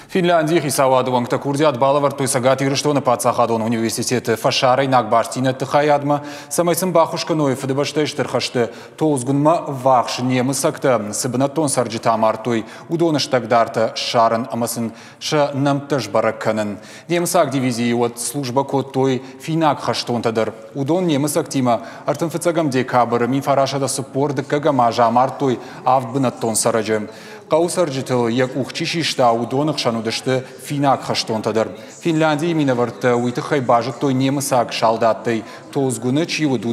Финляндийы хицауады уӕнгтӕ курдиат балӕвӕрдтой Цӕгат Ирыстоны паддзахадон университеты фӕсарӕйнаг бастдзинӕдты хайадмӕ, цӕмӕй сын баххуыс кӕной Фыдыбӕстӕйы Стыр хӕсты Толдзгуынмӕ ввахс немыцӕгтӕ цы бынӕттон цӕрджытӕ амардтой, уыдоны стӕгдартӕ ссарын ӕмӕ сын сӕ нӕмттӕ сбӕрӕг кӕнын. Немыцаг дивизийы уӕд службӕ кодтой финаг хӕстонтӕ дӕр. Уыдон немыцӕгтимӕ 35 декабры 1942 азы амардтой авд бынӕттон цӕрӕджы. Хъӕуы цӕрджытыл йӕ къух чи систа, уыдоны хсӕн уыдысты финаг хӕстонтӕ дӕр. Финляндийы минӕвӕрттӕ уый тыххӕй базыдтой немыцаг салдаттӕй, Толдзгуыны чи уыд,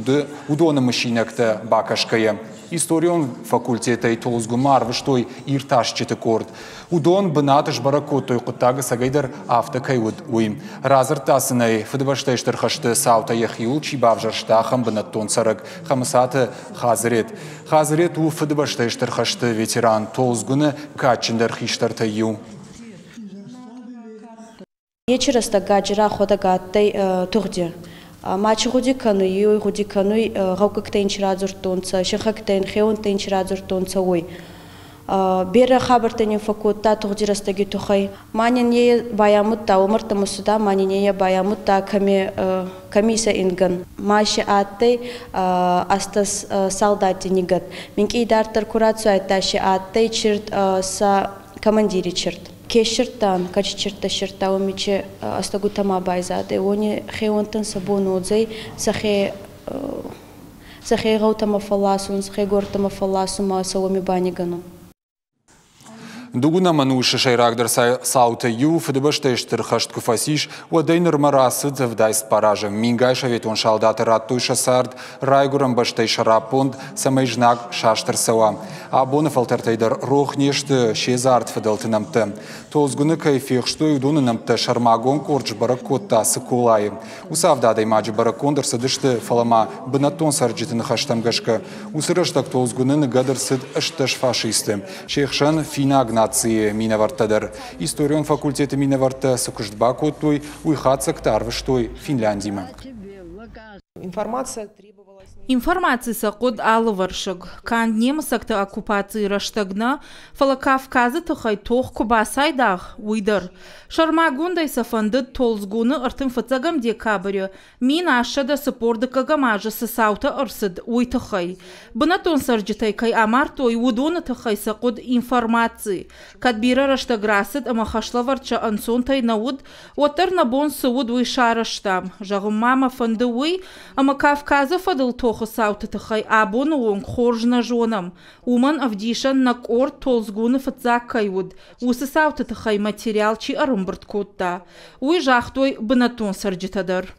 уыдоны мысинӕгтӕ бакӕсгӕйӕ. Историон факультетӕй Толдзгуынмӕ арвыстой иртасджыты къорд. Уыдон бынат сбӕрӕг кодтой, хъуыддаг ӕцӕгӕйдӕр афтӕ кӕй уыд, уый. Радзырдта сын ӕй, Фыдыбӕстӕйы Стыр хӕсты цаутӕ йӕхиуыл чи бавзӕрста, ахӕм бынӕттон цӕрӕг Хӕмыцаты Хадзырет. Хадзырет у Фыдыбӕстӕйы Стыр хӕсты ветеран, Толдзгуыны кадджындӕр хистӕртӕй иу. Ечи рӕстӕг гаджира ходӕг адтӕй тугъди. Ма чи гъуди кӕнуй, уой гъуди кӕнуй, гъӕуккӕгтӕ ин чи радзурдтонцӕ, синхӕгтӕ ин, хеуӕнттӕ ин чи радзурдтонцӕ, уой. Берӕ хабӕрттӕ нин фӕккодта тугъди рӕстӕги туххӕй. Ма нин е байамудта, уомӕрдӕмӕ цуда, ма нин е байамудта, кӕми, кӕми сӕ ингӕн. Ма си адтӕй астӕс салдати нигӕд. Минкъий идарддӕр ку рацуайдта, си адтӕй чирт сӕ командири чирт. Ке ссирдтан, кӕд чирттӕ ссирдта, уоми чи ӕстӕгутӕ байзадӕй, уони хеуӕнттӕн сӕ бон уодзӕй сӕхе сӕхе гъӕутӕмӕ фӕлласун, сӕхе горӕттӕмӕ фӕлласун ма сӕ уоми банигӕнун. Дыууынӕм ӕнусы сӕйрагдӕр цаутӕй иу Фыдыбӕстӕйы Стыр хӕст куы фӕцис, уӕдӕй нырмӕ рацыд 74 азы. Мингай советон салдаты радтой сӕ цард райгуырӕн бӕстӕйы сӕраппонд, цӕмӕй знаг саст ӕрцӕуа. Абоны фӕлтӕртӕй дӕр рох не сты се дзард фыдӕлты нӕмттӕ. Толдзгуыны кӕй фехстой, уыдоны нӕмттӕ сӕрмагонд къорд сбӕрӕг кодта Цыколайы. Уыцы авд адӕймаджы бӕрӕггонд ӕрцыдысты, фӕлӕ ма бынӕттон цӕрджыты ныхӕстӕм гӕсгӕ, уыцы рӕстӕг Толдзгуыны ныгӕд ӕрцыд 18 фашисты. Се хсӕн финаг нацийы минӕвӕрттӕ дӕр. Историон факультеты минӕвӕрттӕ цы куыст бакодтой, уый хатдзӕгтӕ арвыстой Финляндимӕ. Информация Информаци сӕ хъуыд алывӕрсыг. Канд немыцӕгты оккупацийы рӕстӕг нӕ, фӕлӕ Кавказы тыххӕй тох куы бацайдагъ, уый дӕр. Сӕрмагондӕй сӕ фӕндыд Толдзгуны 35 декабры 1845 азы цы цаутӕ ӕрцыд, уый тыххӕй. Бынӕттон цӕрджытӕй кӕй амардтой, уыдоны тыххӕй сӕ хъуыд информаци. Кӕд бирӕ рӕстӕг рацыд ӕмӕ хӕслӕвӕрд сӕ ӕнцонтӕй нӕ уыд, уӕддӕр нӕ бон цы уыд, уый сарӕзтам. Зӕгъын ма мӕ фӕнды уый, ӕмӕ Кавказы фӕдыл тохы цауты тыххӕй абоны онг хорз нӕ зонӕм. Уымӕн ӕвдисӕн нӕ къорд Толдзгуны фыццаг кӕй уыд, уыцы цауты тыххӕй материал чи ӕрӕмбырд кодта, уый загътой бынӕттон цӕрджытӕ дӕр.